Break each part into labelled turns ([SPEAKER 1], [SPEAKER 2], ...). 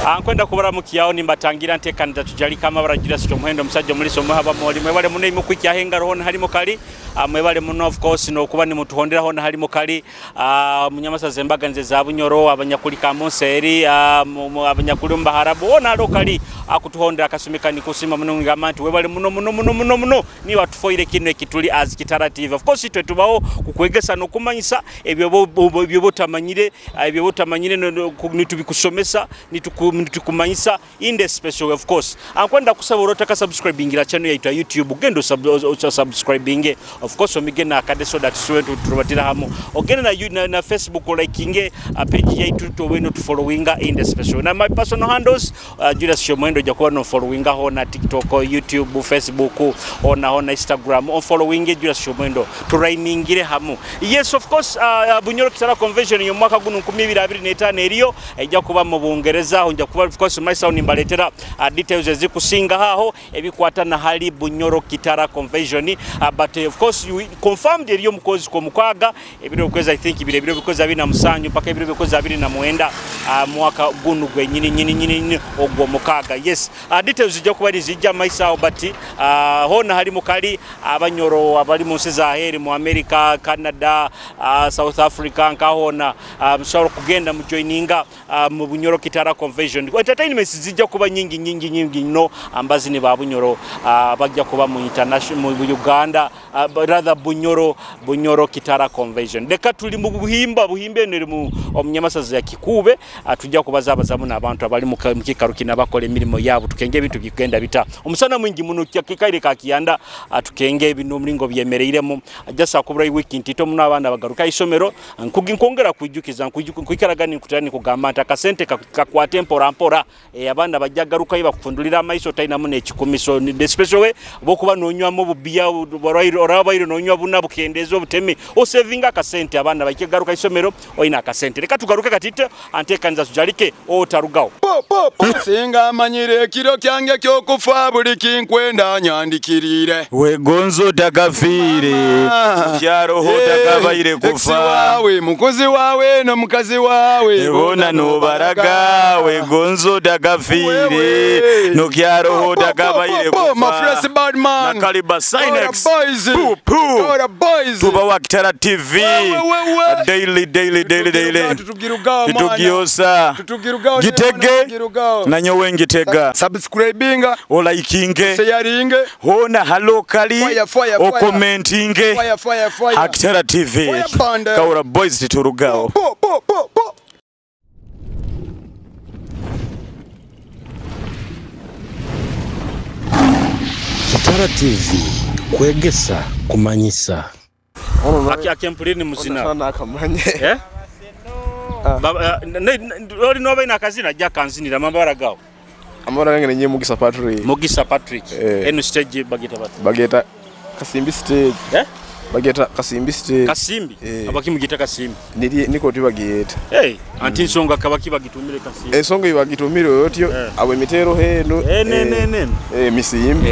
[SPEAKER 1] Nkwenda kubaramukiyaho nimbatangira ntekaniriza tujalika amabara Julius Kyomuhendo omusajja omulisa omuhaba mwoli mwebale muno imukwikiaho engaro hona harimo kali mwebale muno of course nokuba nimutuhondera hona harimo kali munyamasaza embaganize za Bunyoro abanyakulika munsi abanyakuli mu Baharabu hona haro kali akutuhondera akasumika nikusima muno ngamba nti webale muno muno muno muno muno ni watufoire kino ekituli as Kitara TV. Of course itwe tubaho kukwegesa nokumanyisa ebyo botamanyire ebyo botamanyire nitubikusomesa nitukumanyisa in the special of course. Ankwenda kusaba orotaka subscribingira channel yaitu ya YouTube gendo subscribinge of course omigena akade so that suwe turubatira hamu ogende na Facebook likinge page yaitu toweno tu followinga in the special. Na my personal handles Julius Kyomuhendo jakuwa no followinga ho na TikTok, YouTube, Facebook ona hona Instagram on following Julius Kyomuhendo turaimingire hamu. Yes of course Bunyoro Kitara Convention yo mwaka guno 2025 eriyo ejja kuba mu Bungereza nja kuba of course my sound nimbaletera details ezikusinga haho ebikwata na hali Bunyoro Kitara Convention but of course you confirmed eriyo mukozi ko mukwaga ebiro kweza I think ibiro bikoza 27 paka ebiro bikoza 29 mwaka gunu gwe nyini nyini nyini ogwo mukaga. Yes details zijja kuba zijja my sound but hona hali mukali abanyoro abali mu nsi za heri mu America, Canada, South Africa nkahona musobola kugenda mu joininga mu Bunyoro Kitara Convention. Entertainment zijja kuba nyingi nyingi nyingi no ambazi ni ba Bunyoro bajja kuba mu international mu Uganda rather Bunyoro Kitara Convention. Leka tuli mu buhimba eno mu omunyamasaza ya Kikube tujja kubaza abazamu n'abantu abali mu kikaro kina bakola emirimu yabo tukenge ebintu bigenda bita omusana mwingi muno kikaire ka kiyanda tukenge ebintu omulingo byemereiremu just akubura week ntito muno abaana bagaruka isomero nkongera kwijukiza nkwikaraga nkutani kugamba nti akasente kakwate mpora mpora abaana bajja garuka bakufundulira amaiso tainamu n'ekikumiso the special way bokuba nonywamu bubiya orabaire nonywa buna bukendeeza obutemi osevinga akasente abaana bakigaruka isomero oyina akasente. Leka tugaruke katite antekanza tujalike otarugawo
[SPEAKER 2] singa amanyire ekiro kyange kyokufa buli kinkwenda nyandikirire
[SPEAKER 3] wegonzo tagafiire kyaroho tagabaire kufa
[SPEAKER 2] wawe mukozi wawe no mukazi wawe
[SPEAKER 3] bona nobaraga wegonzo tagafiire no kyaroho tagabaire kufa
[SPEAKER 2] my fresh bad man
[SPEAKER 3] na Kaliba Sinex
[SPEAKER 2] boys
[SPEAKER 3] tuba wa Kitara TV daily daily daily daily tutugiosa gitege nanyowe ngitega
[SPEAKER 2] subscribinga
[SPEAKER 3] olikinge
[SPEAKER 2] sharinge
[SPEAKER 3] hona halokali okomentinge
[SPEAKER 2] fire
[SPEAKER 3] Kitara TV Kaura boys titurugao.
[SPEAKER 4] Kitara TV kwegesa kumanyisa
[SPEAKER 1] akempulini muzina
[SPEAKER 5] nakamanye
[SPEAKER 1] eh baba oli no baina akazina ajja kanzinira amabara gawo
[SPEAKER 5] amabara gange nenye Mugisa Patrick.
[SPEAKER 1] Mugisa Patrick eno stage bagita bati
[SPEAKER 5] bageta Kasimbi stage bageta Kasimbi stage
[SPEAKER 1] Kasimbi abaki mugita Kasimbi
[SPEAKER 5] niko tibagiyeta
[SPEAKER 1] hey anti nsonga kabaki bagitumire Kasimbi
[SPEAKER 5] ensonga ibagitumire otyo abo emitero heno
[SPEAKER 1] ne
[SPEAKER 5] misimbi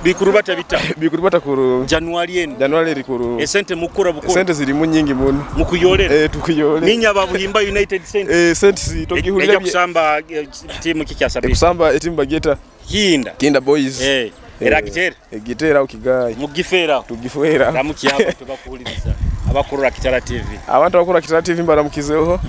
[SPEAKER 1] bikurubata bita
[SPEAKER 5] bikurubata kuru
[SPEAKER 1] January eno
[SPEAKER 5] January rikuru
[SPEAKER 1] esente mukura bukuru
[SPEAKER 5] sente zirimu nyingi muno
[SPEAKER 1] mukuyolera
[SPEAKER 5] tukuyolera
[SPEAKER 1] ninya babuhimba United Center
[SPEAKER 5] sente tokihulira
[SPEAKER 1] kusamba timu kikyasabira
[SPEAKER 5] kusamba etimu bageta Kinda boys
[SPEAKER 1] era gitera
[SPEAKER 5] gitera ukigayi
[SPEAKER 1] mugifera
[SPEAKER 5] tugifera
[SPEAKER 1] ramuki yabo tubakuhuliriza abakurura Kitara TV
[SPEAKER 5] abantu abakura Kitara TV mbaramukizeho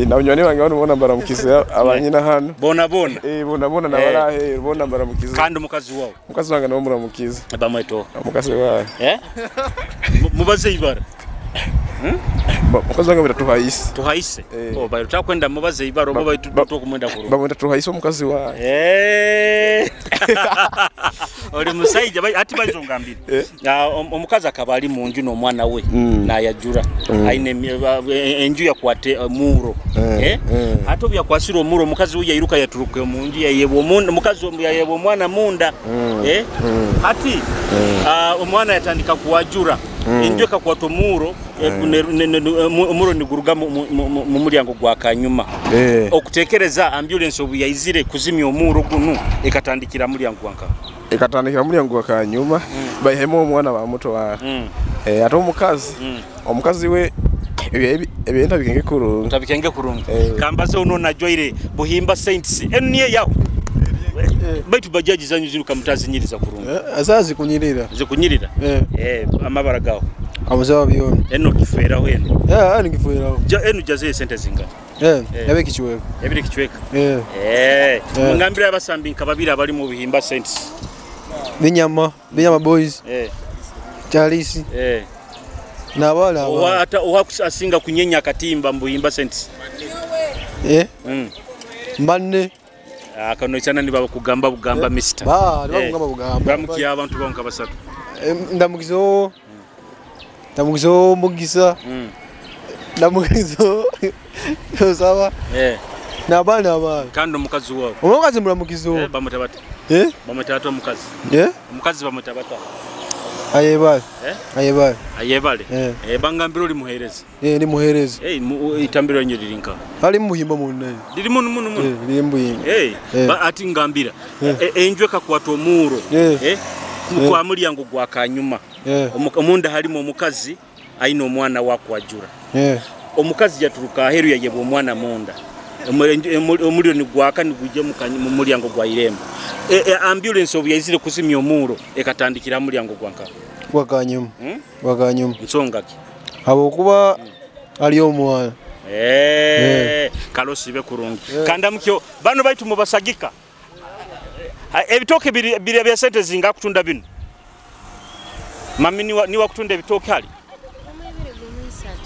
[SPEAKER 5] na unywani wange bano bona mbaramukize abanyina hano
[SPEAKER 1] bona bona
[SPEAKER 5] bona bona nabarahe bona mbaramukize
[SPEAKER 1] kandi omukazi wawe
[SPEAKER 5] omukazi wange nawe muramukize
[SPEAKER 1] bamweto
[SPEAKER 5] omukazi wawe
[SPEAKER 1] mubaze ibara
[SPEAKER 5] Mukazi wange bita Tuhayise.
[SPEAKER 1] Tuhayise. Oh bayo takwenda mubaze ibara oba tukumwenda kuru.
[SPEAKER 5] Bamwenda Tuhayise omukazi wawe.
[SPEAKER 1] Oli musajja ati bazongambire. Omukazi akaba ali mu nju n'omwana we nayajura. Aine enju yakwate muro. Ate obyakwasira omuro omukazi we yairuka yaturuka mu nju yayebwa omukazi yayebwa omwana munda. Ati omwana yatandika kuwajura. Enju ekakwata omuro omuro niguruga mu mulyango gwa kanyuma. Okutekereza ambulance obu yaizire kuzimya omuro gunu ekatandikira mulyango gwanka.
[SPEAKER 5] Ekatandikira mulyango gwa kanyuma bayihemu omwana bamutwara. Ate omukazi omukazi we Ebyo ntabikenge kurungi.
[SPEAKER 1] Tabikenge kurungi. Kambaze uno najwaire Buhimba Saints. Enu niye yawo. Baitu bajaji zanyu ziruka mutazinyiriza kurungi.
[SPEAKER 6] Azazi kunyirira.
[SPEAKER 1] Zikunyirira? Amabara gawo.
[SPEAKER 6] Amuzawa byona.
[SPEAKER 1] Eno kiferaho eno.
[SPEAKER 6] Eno kiferaho.
[SPEAKER 1] Eno jaze sente zinga.
[SPEAKER 6] Yabe kichweka.
[SPEAKER 1] Yabire kichweka. Mungambira abasambi nkababira abali mu Buhimba Saints.
[SPEAKER 6] Binyama boys. Charles. Na wala.
[SPEAKER 1] Ata asinga kunyenya katimba mu Buhimba Saints.
[SPEAKER 6] Mbanne.
[SPEAKER 1] Kano chana ni baba kugamba bugamba mister.
[SPEAKER 6] Ba, baba kugamba.
[SPEAKER 1] Bamukiya abantu bonka basatu.
[SPEAKER 6] Ndamukizo. Ndamukizo mugisa. Ndamukizo. Sawa. Na bana.
[SPEAKER 1] Kandi omukazi wawe.
[SPEAKER 6] Omukazi muramukizo.
[SPEAKER 1] Bamutabata. Bamutabata omukazi. Omukazi bamutabata.
[SPEAKER 6] Ayebale. Ayebale.
[SPEAKER 1] Ayebale. Bangambira oli muhereza.
[SPEAKER 6] Ni muhereza.
[SPEAKER 1] Itambiro nyo lirinka.
[SPEAKER 6] Ali muhimba munne.
[SPEAKER 1] Liri munu munu munu.
[SPEAKER 6] Liri muhimba.
[SPEAKER 1] Ati ngambira. Enjwe kakwata omuro. Kwa mulyango gwa kanyuma. Omunda halimu omukazi aina omwana wakwajura. Omukazi yaturuka aheru yayebwa omwana munda. Omuliro nigwaka nigujja mu mulyango gwa irembo. Ambulance obu yaizire kuzimya omuro ekatandikira mulyango gwanka.
[SPEAKER 6] Wakanyuma. Wakanyuma.
[SPEAKER 1] Nsonga ki?
[SPEAKER 6] Abo ali omwana.
[SPEAKER 1] Kalosi be kurungi. Kanda mukyo bano baitu mubasagika. Ebitoke biri bya sente zinga kutunda bino. Mami niwa kutunda ebitoke hali?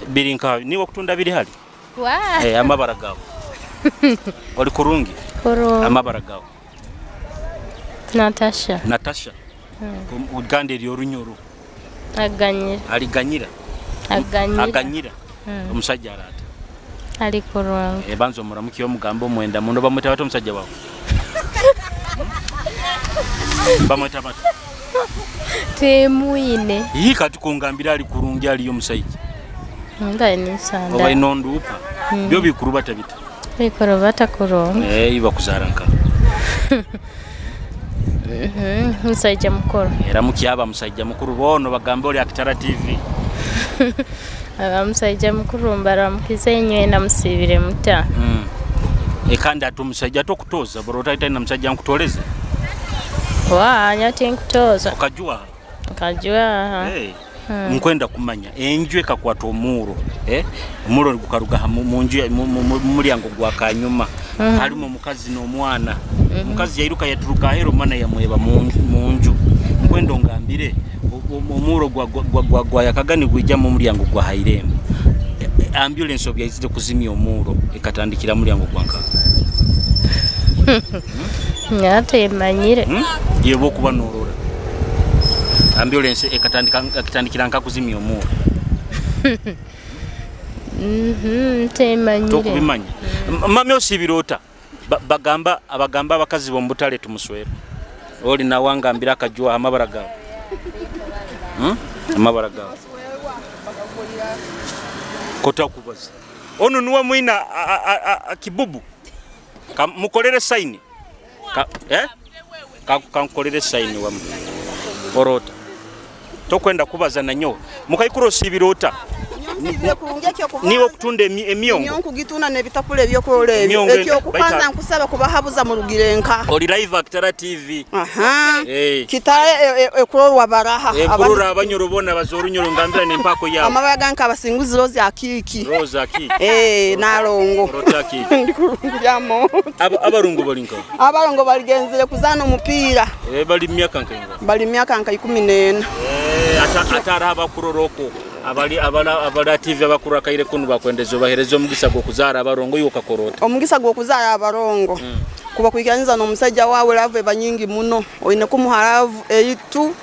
[SPEAKER 1] Biri nka niwa kutunda biri hali?
[SPEAKER 7] Wa.
[SPEAKER 1] Amabara gawo. Oli kurungi?
[SPEAKER 7] Kurungi.
[SPEAKER 1] Amabara gawo.
[SPEAKER 7] Natasha.
[SPEAKER 1] Natasha. Uganda eri orunyoro.
[SPEAKER 7] Aganyira.
[SPEAKER 1] Aliganyira.
[SPEAKER 7] Aganyira.
[SPEAKER 1] Aganyira. Omusajja arata.
[SPEAKER 7] Ali kurungi.
[SPEAKER 1] Banzo muramukiyo mugambo mwenda muno bamweta bato omusajja wawe. Bamweta bato.
[SPEAKER 7] Temuine.
[SPEAKER 1] Yi kati kungambira ali kurungi ali omusajja.
[SPEAKER 7] Ndaini sanda.
[SPEAKER 1] Oba inondupa. Byo bikurubata bita.
[SPEAKER 7] Bikurubata kurungi.
[SPEAKER 1] Iba kuzara nka.
[SPEAKER 7] Musajja mukuru.
[SPEAKER 1] Era mukyaba musajja mukuru bono bagamba oli Akitara TV.
[SPEAKER 7] Aba musajja mukuru mbaramukize inywe na musibire muta.
[SPEAKER 1] Kandi ati omusajja tokutoza bro taita na musajja nkutoleze.
[SPEAKER 7] Wa nyati nkutoza.
[SPEAKER 1] Ukajua?
[SPEAKER 7] Ukajua.
[SPEAKER 1] Nkwenda kumanya enjwe kakwata omuro. Omuro gukaruga mu nju mu mulyango gwa kanyuma. Halimu omukazi n'omwana. Omukazi yairuka yaturuka ahero mana yamweba mu nju. Nkwenda ngambire omuro gwa yakagani gwijja mu mulyango gwa hairembo. Ambulance obyaizire kuzimya omuro ekatandikira mulyango gwanka.
[SPEAKER 7] Nyate manyire.
[SPEAKER 1] Yebo kuba norora. Ambulance ekatandikira nka kuzimya omuro.
[SPEAKER 7] Temanyire.
[SPEAKER 1] Tokubimanya. Mami osibirota. Bagamba abagamba abakazi bombutale tumuswera. Oli nawangambira akajwa amabara gawo. Amabara gawo. Kota kubaza. Ono nuwa mwina kibubu. Mukolere saini. Kankolere saini wamu. Orota. Tokwenda kubaza na nyo. Mukaikuro osibirota. Niwe kutunda emyongo.
[SPEAKER 8] Emyongo gituna nebitakule ebyokulole ebyo. Ekyo kubanza nkusaba kubahabuza mu rugirenka.
[SPEAKER 1] Oli live Akitara TV.
[SPEAKER 8] Kitara ekurorwa baraha.
[SPEAKER 1] Ekurora abanyoro bona bazorunyoro ngambira nempako yabo.
[SPEAKER 8] Amabaga nka abasinguzi Rose akiki.
[SPEAKER 1] Rose akiki.
[SPEAKER 8] Nalongo.
[SPEAKER 1] Rose akiki.
[SPEAKER 8] Ndikurungiryamo.
[SPEAKER 1] Abarungo balinka.
[SPEAKER 8] Abarungo baligenzere kuzana omupira.
[SPEAKER 1] Bali myaka nka.
[SPEAKER 8] Bali myaka nka 14.
[SPEAKER 1] Atara abakuroroko. Abali abala TV abakura kaire kunu bakwendezo bahereza omugisa gwo kuzaara abarongo yuka korota.
[SPEAKER 8] Omugisa gwo kuzaara abarongo. Kuba kwikanyiza no musajja wawe love banyingi muno. Oine kumuharavu eitu.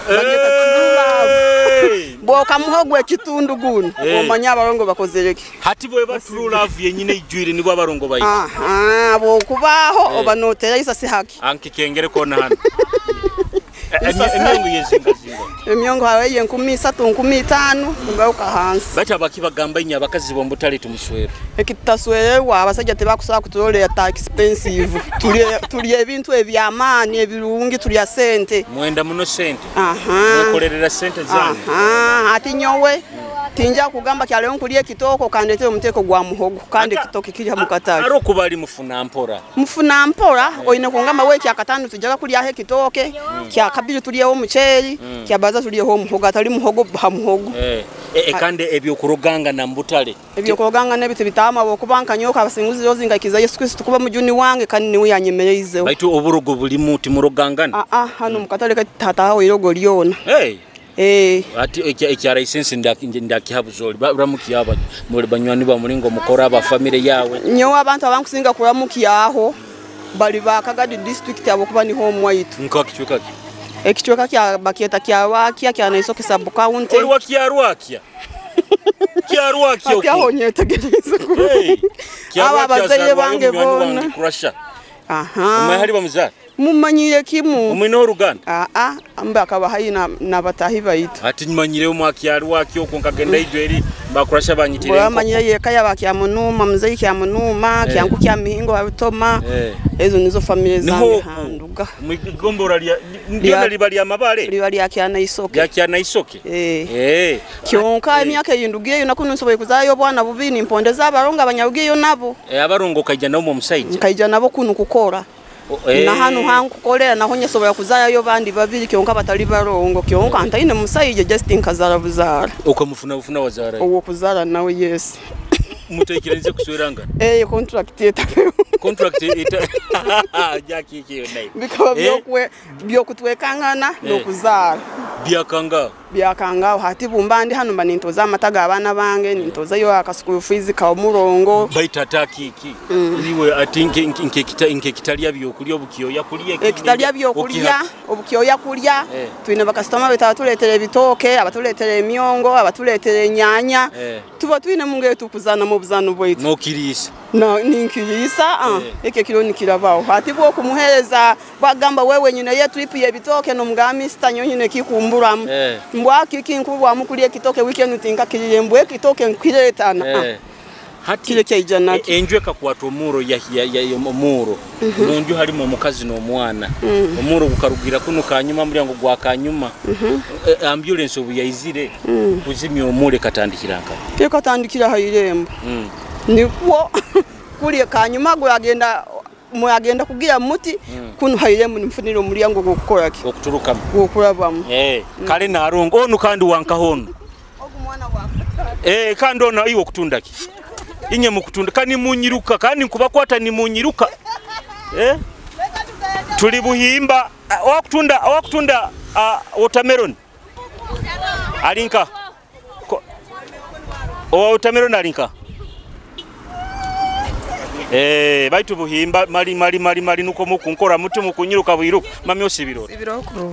[SPEAKER 8] Bageta true love. Bwoka muhogwe kitundu gunu. Omanya abarongo bakozereke.
[SPEAKER 1] Hati bwe ba true love yenyine ijwire nibwo abarongo bayi.
[SPEAKER 8] Bo kubaho oba notera isa si haki.
[SPEAKER 1] Anki kengere kona hano. Emyongo yezinga zinga.
[SPEAKER 8] Emyongo hawe ye 13 15 ngauka hansi.
[SPEAKER 1] Bacha bakibagamba inya abakazi bombutale tumuswera.
[SPEAKER 8] Ekitaswerewa abasajja tebakusaba kutulolera ta expensive. Tuli ebintu ebyamaani ebirungi tulya sente.
[SPEAKER 1] Mwenda muno sente. Mwekolerera sente zanyu.
[SPEAKER 8] Ati nyowe Tinja kugamba kyaleho nkulya ekitoko kandetera omuteko gwa muhogo kandi ekitoke kiri mu katale.
[SPEAKER 1] Aro kubali mufuna mpora.
[SPEAKER 8] Mufuna mpora oyine kungamba we kya katano tujaga kulyaho ekitoke kya kabiri tulyeho omuceeri kya baza tulyeho omuhogo atali muhogo ba muhogo.
[SPEAKER 1] Kandi ebyokuroganga na mbutale.
[SPEAKER 8] Ebyokuroganga n'ebitu bitama okubanka nyoka abasinguzi yozinga kiza Yesu Kristo kuba mujuni wange kandi niwe yanyemereizeho.
[SPEAKER 1] Baitu oburogo bulimu timurogangana.
[SPEAKER 8] Hano mukatale katataho irogo lyona.
[SPEAKER 1] Ati ekya license ndakihabuzoli baramukiya muri banywani ba mulingo mukora aba family yawe.
[SPEAKER 8] Nyowe abantu abankusinga kuramukiyaho bali ba Kagadi district abo kuba ni home waitu.
[SPEAKER 1] Nka kichweka ki?
[SPEAKER 8] Ekichweka kya bakieta kya Wakia kya Naisoke sub county.
[SPEAKER 1] Oli wa kya Rwakia. Kya Rwakia uko.
[SPEAKER 8] Aho nyetegereze ku. Aba bazaye bange bona.
[SPEAKER 1] Kurasha. Umwe hari bamuzara.
[SPEAKER 8] Mumanyire kimu.
[SPEAKER 1] Umwe oruganda.
[SPEAKER 8] Amba akaba hayi na batahi baitu.
[SPEAKER 1] Ati nyimanyire umwaki Rwakia uko nkagenda ijo eri bakurasha banyitire.
[SPEAKER 8] Bamanyire yeka yabakya munuma muzei kya munuma kyangu kya mihingo babitoma. Ezo nizo family zange handuga.
[SPEAKER 1] Mwigombora lya ndio liba lya mabale.
[SPEAKER 8] Liba lya kya Naisoke.
[SPEAKER 1] Lya kya Naisoke.
[SPEAKER 8] Kyonka emyaka yindugiyeyo nakuno nsoboye kuzayo bwana bubini mpondeza abaronga abanyarugiyeyo nabo.
[SPEAKER 1] Abarongo kaija nabo musaija.
[SPEAKER 8] Nkaija nabo kunu kukora. Na hano hankukolera naho nyasobola kuzayo bandi babiri kyonka batali barongo kyonka ntaine musaija just nkazara buzara.
[SPEAKER 1] Ukamufuna ufuna wazara.
[SPEAKER 8] Owo kuzara nawe yes.
[SPEAKER 1] Mutekereze kusweranga.
[SPEAKER 8] Contract etapewo.
[SPEAKER 1] Contract ita jaki kiyo nayo.
[SPEAKER 8] Bikaba byokwe byokutwekangana nokuzara.
[SPEAKER 1] Byakanga.
[SPEAKER 8] Byakanga hati bumbandi hano mba nintoza amataga abana bange nintoza yo akasukuru fees ka omurongo.
[SPEAKER 1] Baita ataki iki. Iwe ati nke kitalya byokulya obukiyoya kulya.
[SPEAKER 8] Ekitalya byokulya obukiyoya kulya. Twine bakasitoma betatuletera ebitoke abatuletera emyongo abatuletera enyanya. Tuba twine munge tukuzana mu buzano bwaitu.
[SPEAKER 1] Nokirisa.
[SPEAKER 8] Na ninkirisa eke kiro nikirabaho. Hati bwo kumuhereza bagamba wewe nyine ye trip ye bitoke no mugami stanyo nyine kikumburamu. Mbwa kiki nkubwa mukulye ekitoke weekend tinka kirire mbwe ekitoke nkiretana.
[SPEAKER 1] Hati
[SPEAKER 8] kire kyaijana
[SPEAKER 1] enjwe kakwata omuro ya omuro. Munju harimo omukazi n'omwana. Omuro gukarugira kuno kanyuma mulyango gwa kanyuma. Ambulance obuyaizire kuzimya omure katandikira nka.
[SPEAKER 8] Katandikira hairembo. Nikwo kulye kanyuma gwagenda mwagenda kugira muti kuno hairembo nimfunira omulyango gwokukola ki
[SPEAKER 1] okuturukamu
[SPEAKER 8] gwokurabamu.
[SPEAKER 1] Kale narungo onu kandi wankahono.
[SPEAKER 8] Ogu mwana wa
[SPEAKER 1] kandi ona iwe okutunda ki? Inye mukutunda kandi munyiruka kandi nkubakwata ni munyiruka. Tuli buhimba wakutunda watermelon. Alinka. Watermelon alinka. Baitu buhimba mali mali mali mali nuko mukunkora mutu mukunyiruka bwiruka mami osibiro.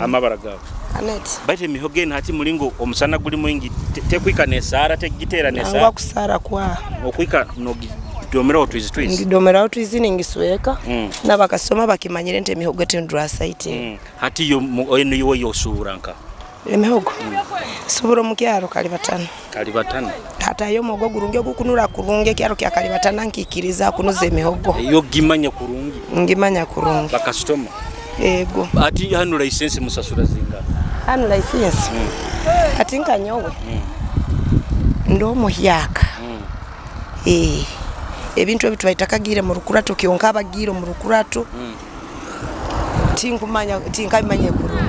[SPEAKER 1] Amabara gawe.
[SPEAKER 9] Anet.
[SPEAKER 1] Baitu emihogeni hati mulingo omusana guli mwingi tekwika nesara tegitera nesara.
[SPEAKER 9] Ngwa kusara kwa.
[SPEAKER 1] Okwika nogidomera otwizi twizi.
[SPEAKER 9] Ngidomera otwizi ningisweka. Na bakasoma bakimanyire nti emihogo tendura site.
[SPEAKER 1] Hati yo eno yo yosuburanka.
[SPEAKER 9] Emihogo. Suburo mukyaro kali batano.
[SPEAKER 1] Kali batano.
[SPEAKER 9] Hata yo muhogo gurungi ogukunura kurungi kyaro kya kali batano nkikiriza kunuza emihogo.
[SPEAKER 1] Yo gimanya kurungi.
[SPEAKER 9] Ngimanya kurungi.
[SPEAKER 1] Bakasitoma.
[SPEAKER 9] Ego.
[SPEAKER 1] Ati hano license musasura zinga.
[SPEAKER 9] Hano license. Ati nkanyowe. Ndo muhyaka. Ebintu ebitu baitakagire mu rukurato kyonka abagire mu rukurato. Tinkumanya tinkabimanye kurungi.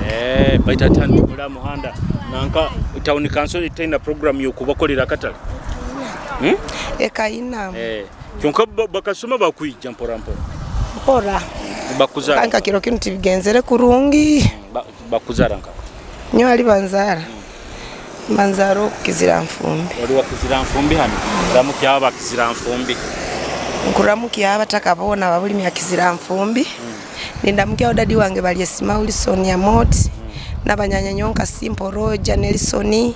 [SPEAKER 1] Baita tano kula muhanda nanka town council itaina program yokubakolera katale.
[SPEAKER 9] Ekaina.
[SPEAKER 1] Kyonka bakasoma bakwijja mpora mpora.
[SPEAKER 9] Mpora.
[SPEAKER 1] Bakuzara.
[SPEAKER 9] Kanka kiro kinu tibigenzere kurungi.
[SPEAKER 1] Bakuzara nka.
[SPEAKER 9] Nyo ali banzara. Banzaro kizira mfumbi.
[SPEAKER 1] Wali wakizira mfumbi hano. Ramuki aba kizira mfumbi.
[SPEAKER 9] Nkuramuki aba takabona babuli myakizira mfumbi. Nindamukia odadi wange bali Esima Wilson ya Moti. Nabanyanya nyonka Simple Roger Nelson,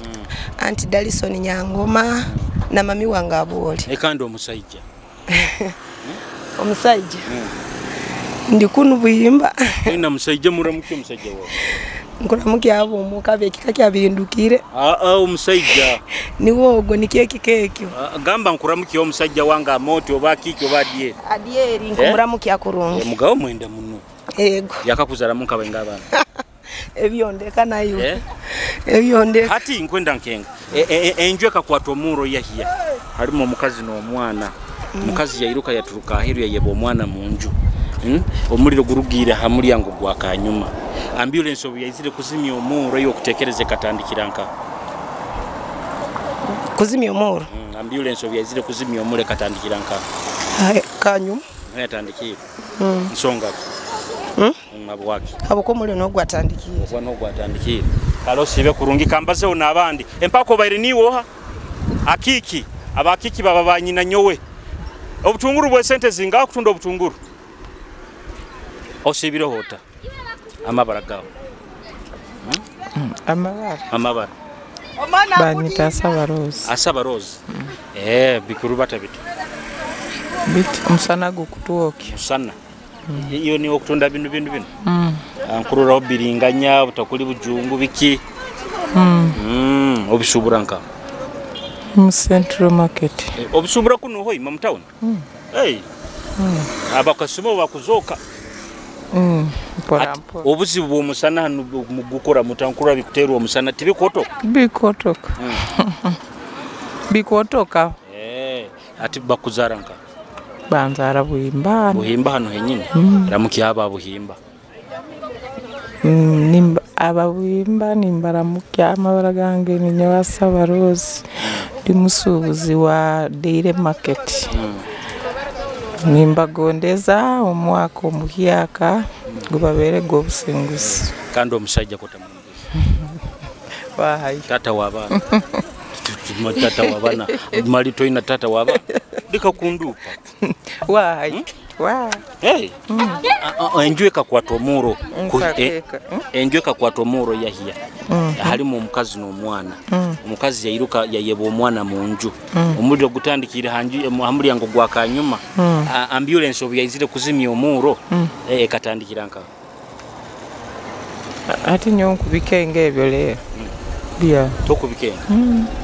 [SPEAKER 9] Auntie Dalison Nyangoma na mami wange aboli.
[SPEAKER 1] Ekando omusajja.
[SPEAKER 9] Omusajja. Ndi kunu buyimba.
[SPEAKER 1] Ina musajja muramuki omusajja wawe.
[SPEAKER 9] Nkuramuki abo omuka bekika kyabindukire.
[SPEAKER 1] Omusajja.
[SPEAKER 9] Niwo ogwo nikiye kikekyo.
[SPEAKER 1] Gamba nkuramuki omusajja wange Amoti oba kiki oba Adieri.
[SPEAKER 9] Adieri nkumuramuki akurungi.
[SPEAKER 1] Mugabo mwenda muno.
[SPEAKER 9] Ego.
[SPEAKER 1] Yakakuzara munka benga abana.
[SPEAKER 9] Ebyondeka nayo. Ebyondeka.
[SPEAKER 1] Hati nkwenda nkenga. Enju ekakwata omuro yahiya. Harimo omukazi n'omwana. Omukazi yairuka yaturuka aheru yayeba omwana mu nju. Omuliro gurugiire ha mulyango gwa kanyuma. Ambulance obu yaizire kuzimya omuro yo kutekereza ekatandikira nka.
[SPEAKER 9] Kuzimya omuro.
[SPEAKER 1] Ambulance obu yaizire kuzimya omuro ekatandikira nka.
[SPEAKER 9] Kanyuma.
[SPEAKER 1] Yatandikira. Nsonga. Mabwaki.
[SPEAKER 9] Habwo omuliro nogwatandikiire.
[SPEAKER 1] Ogwa nogwatandikiire. Kalosibe kurungi kambazeho n'abandi. Empako baire niwoha. Akiki. Abakiki baba banyina nyowe. Obutunguru bwe sente zinga kutunda obutunguru. Osibire hota. Amabara gawo.
[SPEAKER 10] Amabara.
[SPEAKER 1] Amabara.
[SPEAKER 10] Banyita Asaba Rose.
[SPEAKER 1] Asaba Rose. Bikuru bata bitu.
[SPEAKER 10] Bitu omusana gukutwoki.
[SPEAKER 1] Musana. Iyo ni okutunda binu binu binu. Nkurura obiringanya butakuli bujungu biki. Obisubura nka.
[SPEAKER 10] Mu Central Market.
[SPEAKER 1] Obisubura kuno hoima mu town. Hey. Abakasimo bakuzoka.
[SPEAKER 10] Mpora mpora.
[SPEAKER 1] Obuzibu bw'omusana hano mugukora mutankura bikuterwa omusana tibikotoka.
[SPEAKER 10] Bikotoka. Bikotoka.
[SPEAKER 1] Ati bakuzara nka.
[SPEAKER 10] Banzara Buhimba.
[SPEAKER 1] Buhimba hano henyine. Ramuki aba Buhimba.
[SPEAKER 10] Nimba aba Buhimba nimbaramuki amabara gange ni Nyawasaba Rose. Ndi musuubuzi wa Daily Market. Nimbagondeza omwaka omuhyaka gubabere gw'obusinguzi.
[SPEAKER 1] Kandi omusajja kotamunuguzi.
[SPEAKER 10] Wahayi.
[SPEAKER 1] Tata w'abaana. Tata w'abaana. Mali toyina tata w'abaana. Leka kundupa.
[SPEAKER 10] Wahayi. Wa.
[SPEAKER 1] Hey. Enju ekakwata omuro. Enju ekakwata omuro yahiya. Harimo omukazi n'omwana. Omukazi yairuka yayeba omwana mu nju. Omuliro gutandikire hanju hamulyango gwa kanyuma. Ambulance obu yaizire kuzimya omuro ekatandikira nka.
[SPEAKER 10] Ati nyo nkubikenge ebyo leero. Bya.
[SPEAKER 1] Tokubikenga.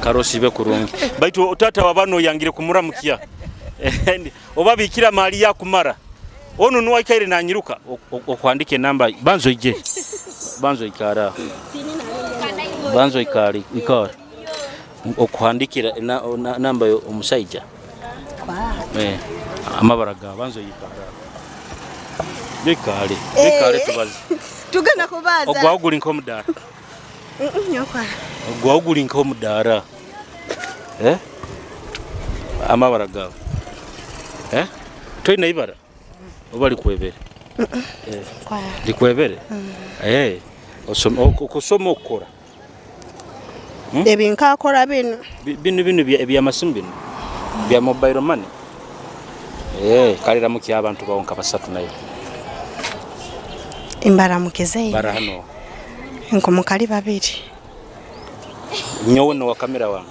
[SPEAKER 1] Karosibe kurungi. Baitu tata wabano yangire kumuramukia. Oba bikira mali yakumara. Ono nuwaikaire nanyiruka okuandike namba banzo ije. Banzo ikara. Banzo ikari ikara. Okuhandikira namba omusaija. Amabara ga banzo yikara. Bikale, bikale tubaze.
[SPEAKER 8] Tugenda kubaza.
[SPEAKER 1] Ogwa oguli nko mudara.
[SPEAKER 8] Nyokwa.
[SPEAKER 1] Ogwa oguli nko mudara. Amabara ga. Toyina ibara. Oba likwebere. Likwebere. Okusoma okukora.
[SPEAKER 8] Ebinka akora bino.
[SPEAKER 1] Bino bino ebyamasimu bino. Bya mobile money. Kalira muki abantu bawonka basatu nayo.
[SPEAKER 8] Imbaramukize.
[SPEAKER 1] Bara hano.
[SPEAKER 8] Nkomukali babiri.
[SPEAKER 1] Nyowe no wa kamera wange.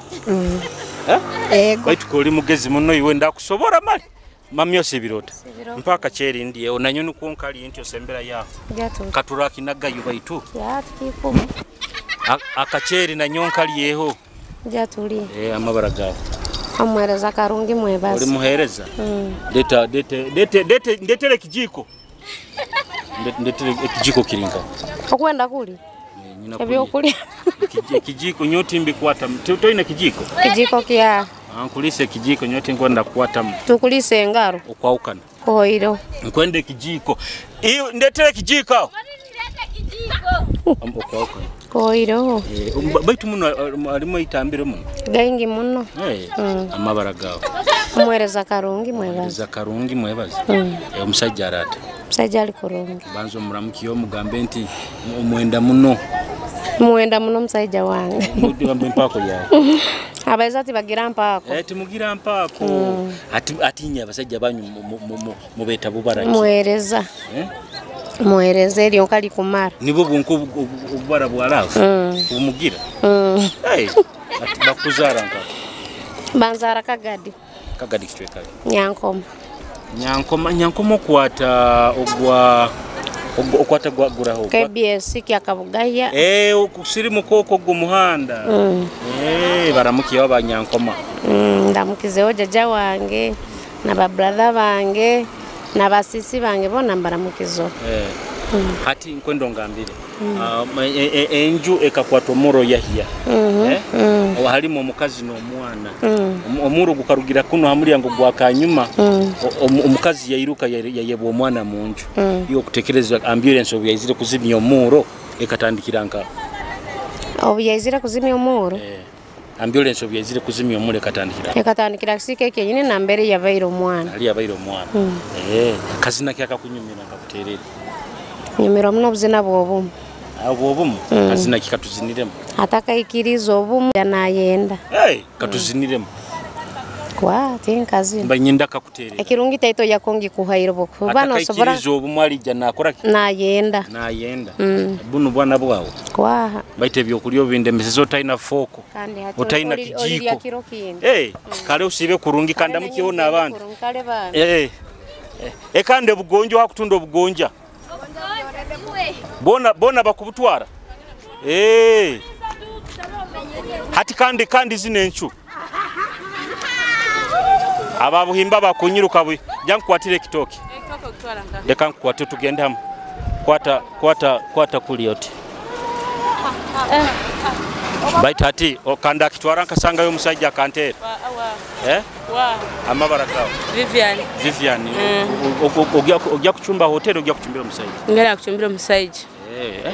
[SPEAKER 1] Baitu koli mugezi muno iwe ndakusobora mali. Mami osibirota. Mpaka cheri ndiye onanyoni kuonkali nti osembera yaho. Katuraki nagayo baitu.
[SPEAKER 7] Ya tukikumu.
[SPEAKER 1] Akacheri na nyonkali yeho.
[SPEAKER 7] Jatuli.
[SPEAKER 1] Amabara gawe.
[SPEAKER 7] Amwereza karungi mwebaza.
[SPEAKER 1] Oli muhereza? Deta dete dete dete ndetere kijiko. Ndetere ekijiko kiringa.
[SPEAKER 7] Okwenda kuli? Ebyokulya.
[SPEAKER 1] Kijiko nyoti mbikwata. Toyina kijiko?
[SPEAKER 7] Kijiko kya.
[SPEAKER 1] Nkulise kijiko nyoti nkwenda kukwatamu.
[SPEAKER 7] Tukulise engaro.
[SPEAKER 1] Okwaukana.
[SPEAKER 7] Koiro.
[SPEAKER 1] Nkwende kijiko. Iyo ndetere kijiko aho. Okwaukana.
[SPEAKER 7] Koiro.
[SPEAKER 1] Baitu muno alimu itambire muno.
[SPEAKER 7] Gaingi muno.
[SPEAKER 1] Amabara gawe.
[SPEAKER 7] Mwereza karungi mwebaza.
[SPEAKER 1] Mwereza karungi mwebaza. Omusajja arata.
[SPEAKER 7] Omusajja ali kurungi.
[SPEAKER 1] Banzo muramukiyo omugambe nti omwenda muno.
[SPEAKER 7] Mwenda muno musajja wange.
[SPEAKER 1] Mugambe mpako yawe.
[SPEAKER 7] Abaiza ati bagira mpako.
[SPEAKER 1] Timugira mpako. Ati atinya abasajja banyu mubeta bubaraki.
[SPEAKER 7] Mwereza. Mwereza eryo kali kumara.
[SPEAKER 1] Nibo bunko obubara bwalafu. Obumugira. Ati bakuzara nka.
[SPEAKER 7] Banzara Kagadi.
[SPEAKER 1] Kagadi kichweka.
[SPEAKER 7] Nyankoma.
[SPEAKER 1] Nyankoma nyankoma okwata ogwa okwata gwaguraho.
[SPEAKER 7] KBS kya Kabugaya.
[SPEAKER 1] Okusirimu koko gumuhanda. Baramukiye abanyankoma.
[SPEAKER 7] Ndamukizeho jaja wange na ba brother bange na basisi bange bona mbaramukizo.
[SPEAKER 1] Hati nkwenda ongambire. Enju ekakwata omuro yahya. Halimu omukazi n'omwana. Omuro gukarugira kuno hamulyango gwa kanyuma. Omukazi yairuka yayebwa omwana mu nju. Iyo kutekereza ambulance obu yaizire kuzimya omuro ekatandikira nka.
[SPEAKER 11] Obu yaizire kuzimya omuro?
[SPEAKER 1] Ambulance obu yaizire kuzimya omuro ekatandikira.
[SPEAKER 11] Ekatandikira kisika ekenyine na mbere yabaire omwana.
[SPEAKER 1] Ali yabaire omwana. Kazina kyakakunyumira nkakuterera.
[SPEAKER 11] Nyumira muno obuzina bw'obumu.
[SPEAKER 1] Obwobumu kazina kikatuziniremu.
[SPEAKER 11] Atakaikiriza obumu yanayenda.
[SPEAKER 1] Katuziniremu.
[SPEAKER 11] Kwa tinkazina.
[SPEAKER 1] Mba nyinda kakuterera.
[SPEAKER 11] Ekirungi taito yakongi kuhaira bokuba nosobora.
[SPEAKER 1] Atakaikiriza obumu alijja nakora ki?
[SPEAKER 11] Nayenda.
[SPEAKER 1] Nayenda. Bunu bwana bwawe.
[SPEAKER 11] Kwa.
[SPEAKER 1] Baite byokulya obindemeseza otaina foko.
[SPEAKER 11] Kandi hati
[SPEAKER 1] otaina kijiko. Kale usibe kurungi kandi amukiona abandi.
[SPEAKER 11] Kale bana.
[SPEAKER 1] Ekande bugonjo hakutunda obugonja. Bona bakubutwara. Hati kandi zine enchu. Ababuhimba bakunyiruka bwe. Jankukwatire ekitoki. Leka nkukwate tugende hamu. Kwata kuli yote. Baita hati okanda kitwara nkasanga yo musajja akantera. Amabara gawe. Vivian. Ojya kuchumba hotel ojya kuchumbira omusajja.
[SPEAKER 12] Ngera kuchumbira omusajja.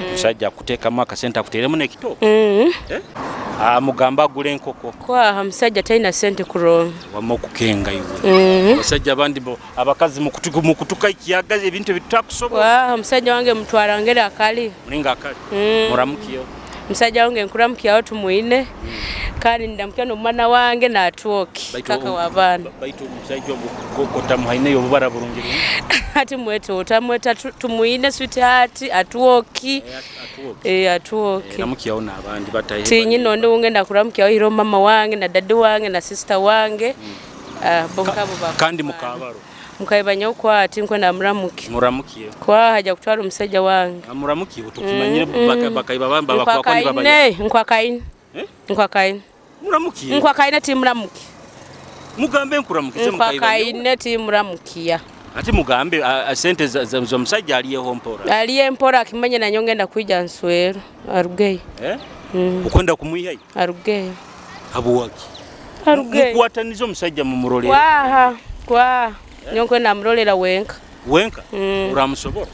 [SPEAKER 1] Omusajja akuteekamu akasente akuteremu n'ekitoki. Mugamba agule enkoko.
[SPEAKER 12] Kwa musajja talina sente kuronga.
[SPEAKER 1] Wamma okukenga iwe. Abasajja abandi abakazi mukutuka ikiyaga ebintu ebitakusobola.
[SPEAKER 12] Kwa musajja wange mutwara ngera akali.
[SPEAKER 1] Mulinga akali. Muramukiyo.
[SPEAKER 12] Musajja wange nkuramukiyawo tumuine. Kandi ndamukya n'omwana wange n'atwoki kaka w'abaana.
[SPEAKER 1] Baitu omusajja ogwo tamuhaineyo obubara burungi.
[SPEAKER 12] Ati mwete otamweta tumuine sweetheart atwoki. Atwoki.
[SPEAKER 1] Ramukiyawo n'abandi batahe.
[SPEAKER 12] Tinyino ndi ngenda kuramukiyawo hiro mama wange na dadi wange na sister wange. Bonkabo ba.
[SPEAKER 1] Kandi mukabaro.
[SPEAKER 12] Mukayibanya okwati nkwenda muramuki.
[SPEAKER 1] Muramukiye.
[SPEAKER 12] Kwa haja kutwara omusajja wange.
[SPEAKER 1] Muramukiye utukimanyire bakaiba bamba bakwako ni baba.
[SPEAKER 12] Nkwakaine. Nkwakaine.
[SPEAKER 1] Muramukiye.
[SPEAKER 12] Nkwakaine ti muramuki.
[SPEAKER 1] Mugambe nkuramukize mukaiba.
[SPEAKER 12] Nkwakaine ti muramukiya.
[SPEAKER 1] Ati mugambe sente za musajja aliyeho mpora.
[SPEAKER 12] Aliye mpora akimanya na nyongenda kuija nswero arugeyo.
[SPEAKER 1] Ukwenda kumwihayo?
[SPEAKER 12] Arugeyo.
[SPEAKER 1] Habuwaki.
[SPEAKER 12] Arugeyo.
[SPEAKER 1] Mukwataniza omusajja mumurolera.
[SPEAKER 12] Waha kwa nyonkwenda murolera wenka.
[SPEAKER 1] Wenka? Uramusobora?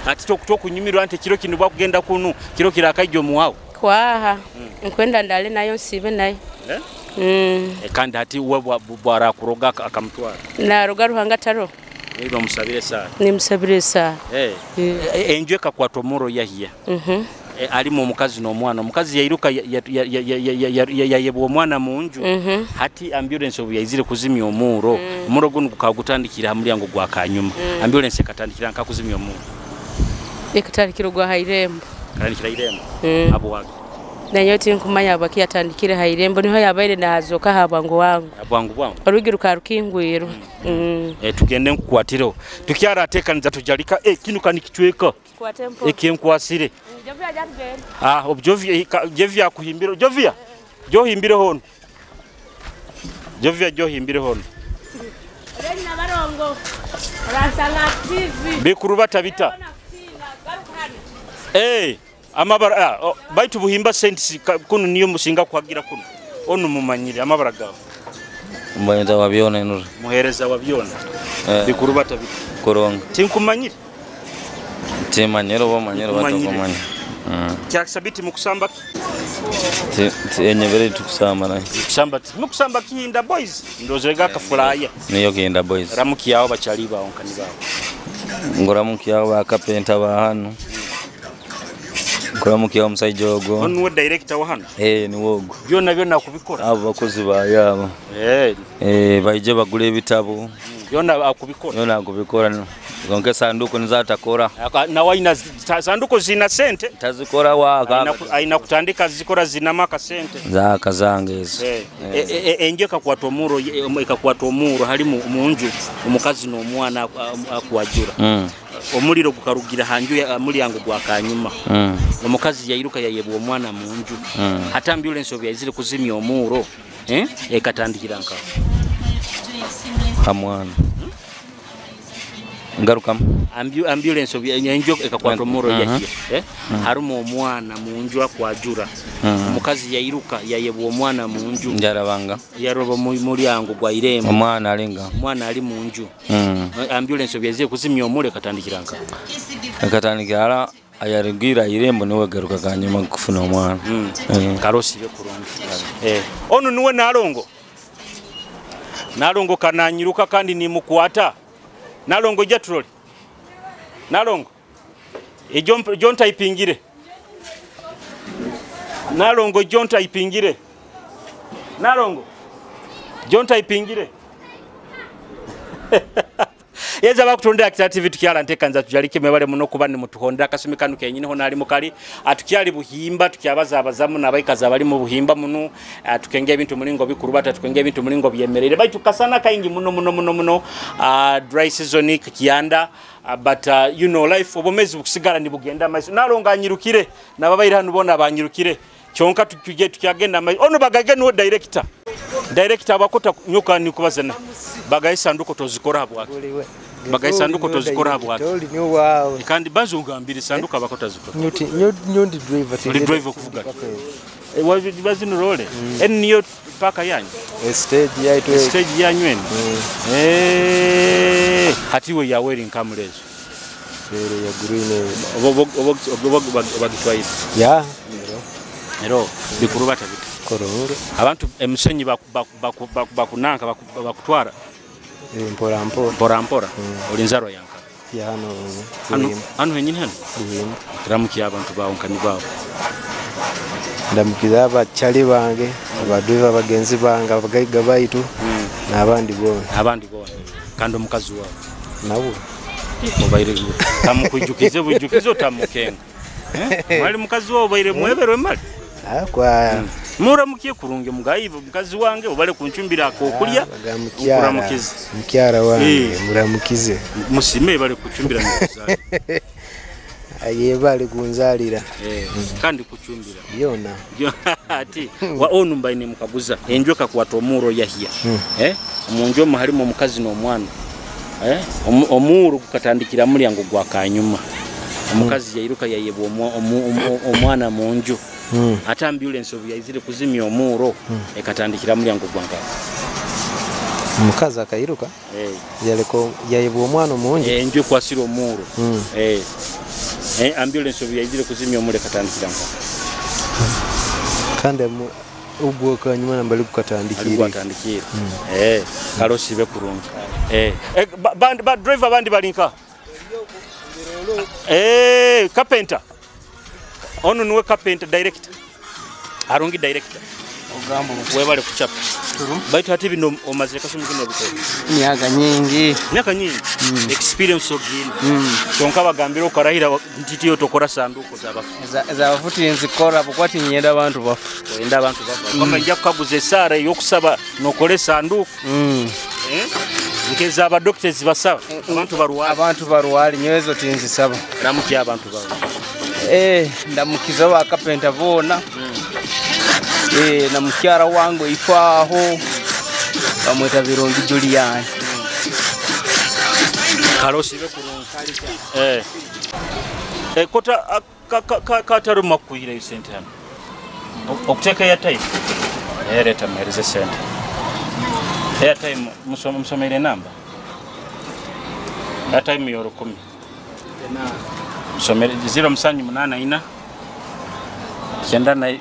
[SPEAKER 1] Ati tokunyumirwa nti kiro kino bakugenda kunu kiro kirakaijjo muwawo.
[SPEAKER 12] Kwaha nkwenda ndale nayo nsibe nayo.
[SPEAKER 1] Kandi hati we bwara kuroga akamutwara.
[SPEAKER 12] Naroga Ruhanga taro.
[SPEAKER 1] Niba musabire sana.
[SPEAKER 12] Nimusabire sana.
[SPEAKER 1] Enju ekakwata omuro yahya. Alimu omukazi n'omwana. Omukazi yairuka yayebwa omwana mu nju. Hati ambulance obu yaizire kuzimya omuro. Omuro guno gukagutandikira ha mulyango gwa kanyuma. Ambulance ekatandikira nka kuzimya omuro.
[SPEAKER 12] Ekatandikira gwa hairembo.
[SPEAKER 1] Katandikira irembo. Abo wage.
[SPEAKER 12] Nanyo tinkumanya abaki yatandikire hairembo niho yabaire nahazoka habwangu wangu.
[SPEAKER 1] Habwangu bwangu.
[SPEAKER 12] Orugi rukarukingwiro.
[SPEAKER 1] Tugende nkukwatiro. Tukyara atekaniza tujalika kinu kanikichweka. Ekenkwasire. Objovia Jovia kuhimbiro. Jovia. Johimbire hono. Jovia johimbire hono. Bikuru batabita. Amabara baitu buhimba senti kuno niyo musinga kuhagira kuno. Onu mumanyire amabara gawe.
[SPEAKER 13] Mbayinza wabyona enura.
[SPEAKER 1] Muhereza wabyona. Bikuru batabita.
[SPEAKER 13] Kuronga.
[SPEAKER 1] Tinkumanyire.
[SPEAKER 13] Timanyire obamanyire batokumanya.
[SPEAKER 1] Kyakisabiti mukusamba ki?
[SPEAKER 13] Enyebere tukusamba naye.
[SPEAKER 1] Kusamba mukusamba kihinda boys. Ndozerega kafulaya.
[SPEAKER 13] Niyo kihinda boys.
[SPEAKER 1] Ramuki yawo bachali bawo nkani bawo.
[SPEAKER 13] Ngoramuki yawo bakapenta ba hano. Ngoramuki yawo musajja ogwo.
[SPEAKER 1] Ono director wa hano?
[SPEAKER 13] Ni wogo.
[SPEAKER 1] Byonna byonna kubikora.
[SPEAKER 13] Abo bakozi ba yabo. Baije bagule ebitabo.
[SPEAKER 1] Byonna akubikora.
[SPEAKER 13] Byonna akubikora no. Zonke sanduku nizatakora.
[SPEAKER 1] Na waina sanduku zina sente.
[SPEAKER 13] Tazikora wa
[SPEAKER 1] aina kutandika zikora zina maka sente.
[SPEAKER 13] Zaka zange ezo.
[SPEAKER 1] Enje kakwata omuro ekakwata omuro halimu munju omukazi n'omwana akuwajura. Omuliro gukarugira hanju ya mulyango gwa kanyuma. Omukazi yairuka yayebwa omwana munju. Hata ambulance obyazire kuzimya omuro. Ekatandikira nka.
[SPEAKER 13] Amwana. Ngarukamu.
[SPEAKER 1] Ambulance enju ekakwata omuro yahiya. Harumu omwana mu nju akwajura. Omukazi yairuka yayebwa omwana mu nju.
[SPEAKER 13] Njarabanga.
[SPEAKER 1] Yaroba mu mulyango gwa irembo.
[SPEAKER 13] Omwana alinga.
[SPEAKER 1] Omwana ali mu nju. Ambulance byaziye kuzimya omule katandikiranga.
[SPEAKER 13] Katandikira ala ayarigira irembo niwe garuka kanyuma kufuna omwana.
[SPEAKER 1] Karosi be kurungi. Ono niwe Nalongo. Nalongo kananyiruka kandi nimukwata. Nalongo ija turole. Nalongo. Ejo ntaipingire. Nalongo jo ntaipingire. Nalongo. Jo ntaipingire. Yeza bakutondera Akitara TV tukyala ntekanza tujalike mwebale muno kuba ni mutuhondera akasumi kanu kenyini ho nali mukali atukyali buhimba tukyabaza abazamu n'abaikazi abali mu buhimba muno tukenge ebintu mulingo bikurubata tukenge ebintu mulingo byemerere baitu kasana kaingi muno muno muno muno dry season kiyanda but you know life obomezi bukusigala ni bugenda maiso nalonga anyirukire nababaira hano bona banyirukire kyonka tujye tukyagenda maiso ono bagage no director director abakota nyoka nikubazana bagaye sanduko tozikora habwaki bagaye sanduko tozikora habwaki kandi bazungambire sanduko abakota zikora
[SPEAKER 6] nyuti nyundi driver
[SPEAKER 1] uli driver kuvuga bazino role en niyo paka yanyu
[SPEAKER 6] stage yaitu
[SPEAKER 1] stage yanyu eno hatiwe yaweri nkamulezo
[SPEAKER 6] rero ya green
[SPEAKER 1] obo bagitwaye
[SPEAKER 6] ya
[SPEAKER 1] ero bikurubata bita
[SPEAKER 6] kororo
[SPEAKER 1] abantu emusenyi bakunanka bakutwara
[SPEAKER 6] mpora mpora
[SPEAKER 1] mpora mpora olinzaro yanka
[SPEAKER 6] ya hano
[SPEAKER 1] hano henyini hano ramuki abantu bawo nkani bawo
[SPEAKER 6] ndamukiza abachali bange abadriver bagenzi bange abagaiga baitu n'abandi bona
[SPEAKER 1] abandi bona kandi omukazi wawe
[SPEAKER 6] nawo
[SPEAKER 1] obaire tamukwijukize bujukize otamukenga mwali mukazi wawe obaire mweberwe mali
[SPEAKER 6] kwa
[SPEAKER 1] muramukiye kurunge mugayibo mukazi wange obale kunchumbira akokulya muramukize
[SPEAKER 6] mukyara wange muramukize
[SPEAKER 1] musime bale kuchumbira mukuzali
[SPEAKER 6] aye bale kunzalira
[SPEAKER 1] kandi kuchumbira
[SPEAKER 6] byona
[SPEAKER 1] ati wa onu mbaine mukaguza enjoka kwata omuro yahia omunjo muhalimo omukazi n'omwana omuro gukatandikira mulyango gwa kanyuma omukazi yairuka yayebwa omwana munju ate ambulance obyaizire kuzimya omuro ekatandikira mulyango gwanka
[SPEAKER 6] omukazi akairuka yaleko yayebwa omwana omunju
[SPEAKER 1] enjo kwasira omuro ambulance obyaizire kuzimya omuro ekatandikira nka
[SPEAKER 6] kandi ubwo kanyuma nambali kukatandikira
[SPEAKER 1] kalosi be kurungi bandi driver bandi balinka carpenter ono niwe carpenter director arungi director
[SPEAKER 14] ogambo
[SPEAKER 1] webale kuchapa baitu hati bino omazire kasumi kino biko myaka nyingi experience ogini kyonka bagambira okarahira ntitiyo tokora sanduko zabafu
[SPEAKER 14] zabafuti nzikora bukwati nyenda abantu bafu
[SPEAKER 1] oyenda abantu bafu kama nja kukaguza esara yokusaba nokole sanduko nkeza aba doctors basaba abantu
[SPEAKER 14] barwali nyezo tinzisaba
[SPEAKER 1] ramuki abantu bawe
[SPEAKER 14] ndamukiza wa carpenter bona na mukyara wangu ifaaho bamweta Birungi Julian
[SPEAKER 1] karosi be kurungi kota kataruma kuhira sente hano okuteka ya time leta muhereze sente ya time musomere namba ya time yoro 10 musomere 0784 9 na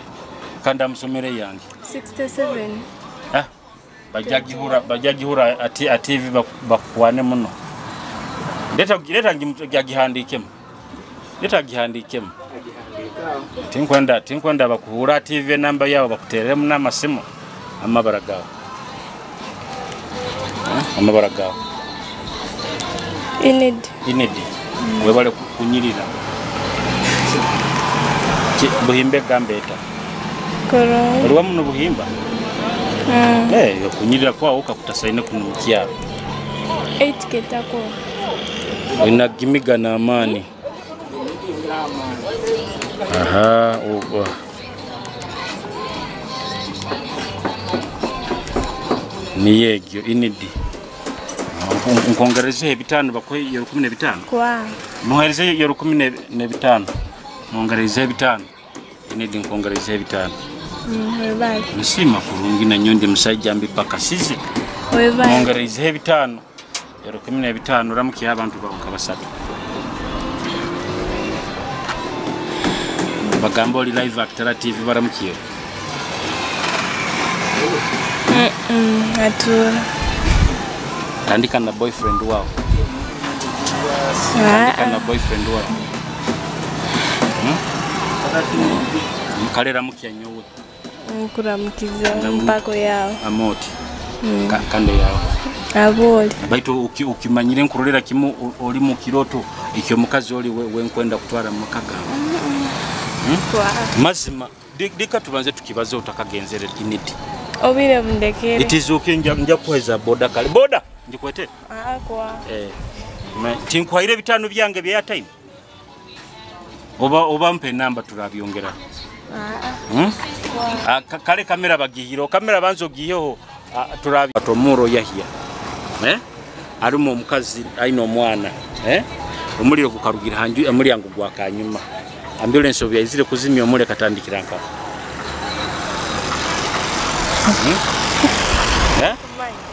[SPEAKER 1] kanda musomere yange
[SPEAKER 7] 67
[SPEAKER 1] bajagihura ati hivi bakuane muno leta gihandikemo leta gihandikemo tinkwenda bakuhura TV namba yabo bakutereremo n'amasimu amabara gawe inedi webale kunyirira buhimbe gambeta oliwa muno buhimba kunyirira kwawo kakutasaine kuno mukyalo
[SPEAKER 7] 8 ketako
[SPEAKER 1] inagimiga na amani aha niyegyo inidi Nkongerezeho 5 bakuhe iyo 15.
[SPEAKER 15] Kwa.
[SPEAKER 1] Muhereze iyo 15. Mwongerezeho 5. Inidi nkongerezeho 5.
[SPEAKER 15] Webale.
[SPEAKER 1] Nsima kurungi na nyondi musajja mbi paka sizi.
[SPEAKER 15] Webale.
[SPEAKER 1] Mwongerezeho 5. Iyo 15 ramukiye abantu bawe kabasatu. Bagamba oli live Actara TV baramukiye.
[SPEAKER 15] Atura.
[SPEAKER 1] Tandika na boyfriend wao. Tandika na boyfriend wao. Mkalera mukiya nyowe.
[SPEAKER 15] Nkuramukiza mpako yao.
[SPEAKER 1] Amoti. Kande yao.
[SPEAKER 15] Aboli.
[SPEAKER 1] Baitu ukimanyire nkurolera kimu oli mu kiroto ikyo mukazi oli we nkwenda kutwara mu maka gawe. Mazima dika tubanze tukibaze utakagenzere initi.
[SPEAKER 15] Obire mundekere.
[SPEAKER 1] It is okay nja kuheza boda kale. Boda njikwete.
[SPEAKER 15] Kwa.
[SPEAKER 1] Tinkwaire 5 byange bya time. Oba mpe namba turabyongera. Kale kamera bagihiro, kamera banzo giyeho turabi tomuro yahia. Arumo omukazi aino omwana, Omuliro gukarugira hanju amulyango gwa kanyuma. Ambulance obyaizire kuzimya omule katandikira nka.